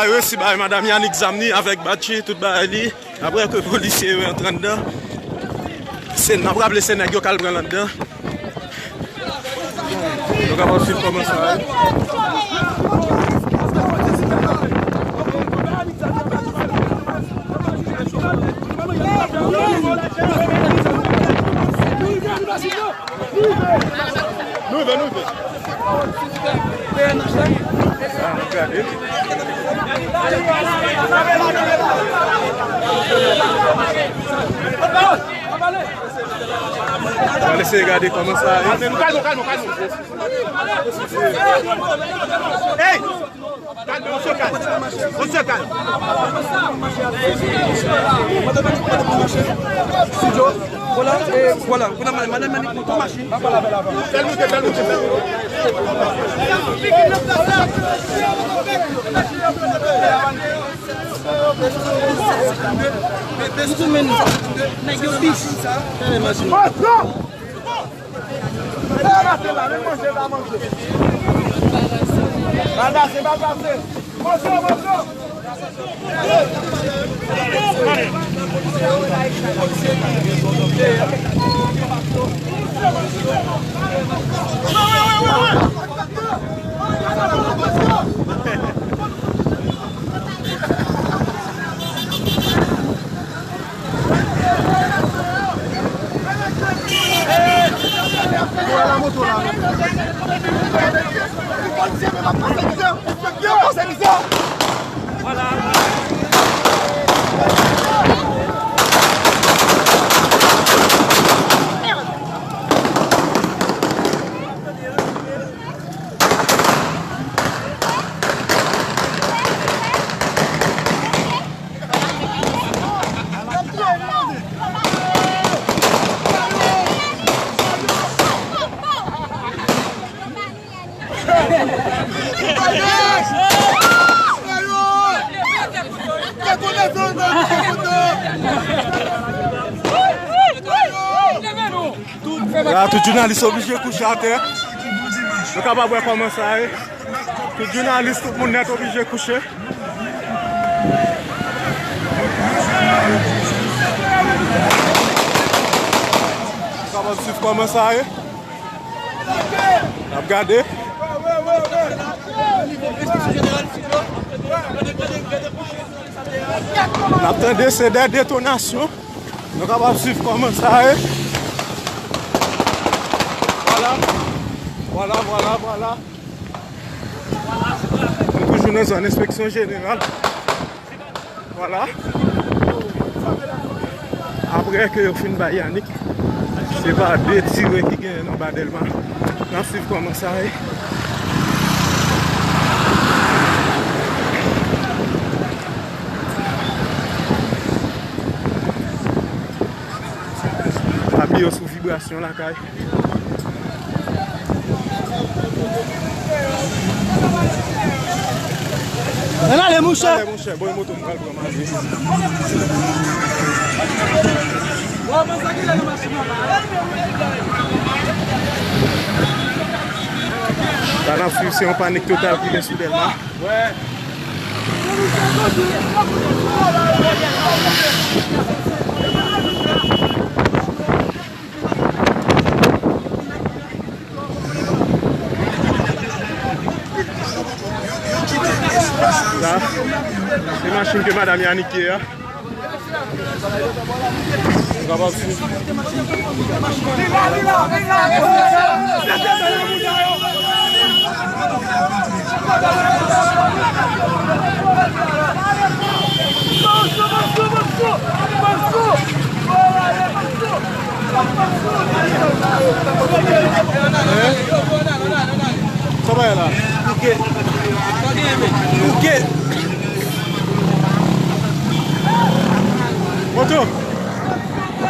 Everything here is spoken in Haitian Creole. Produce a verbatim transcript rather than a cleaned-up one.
Resi bay madanm Yanick zam li avèk batchi, tout bagay li. Apre ke polisye yo antre anndan, se, n ap raple se nèg yo k al pran l anndan. Nou kapab swiv kòman sa ye. Nou rive, nou rive. Ah, nou gade. Ann eseye gade kòman sa ye. Kalme nou, kalme nou, kalme nou. Hey! Kalme, on se calme. On se calme. Studio. Voilà, e voilà. Voilà, madanm Manik, nou pran machin. Fè l moute, fè l moute, fè l moute. Nèg yo bis. Pase la, men manje la, manje. Bal pase, bal pase. Manje, manje. La, tout jounalis oblije kouche atè. Nou kapab wè kòman sa ye. Tout jounalis, tout moun nèt oblije kouche. Nou kapab swiv kòman sa ye. N ap gade. N ap tande se de detonasyon. Nou kapab swiv kòman sa ye. Vwala. Vwala, vwala, vwala. Nou toujou nan zòn enspeksyon jeneral. Vwala. Apre ke yo fin bay Yanick, se pa de tire ki genyen nan ba Dèlma. N ap swiv kòman sa ye. Apiye sou vibrasyon lakay. Ann ale, monchè. Ann ale, monchè. Bon, moto m pral pran mache. Sa n ap swiv, se yon panik total ki gen sou Dèlma. Sa, se machin ke madanm Yanick ye a. Nou kapab swiv. Hein? Sa bay la? Bouke. Bouke. Moto.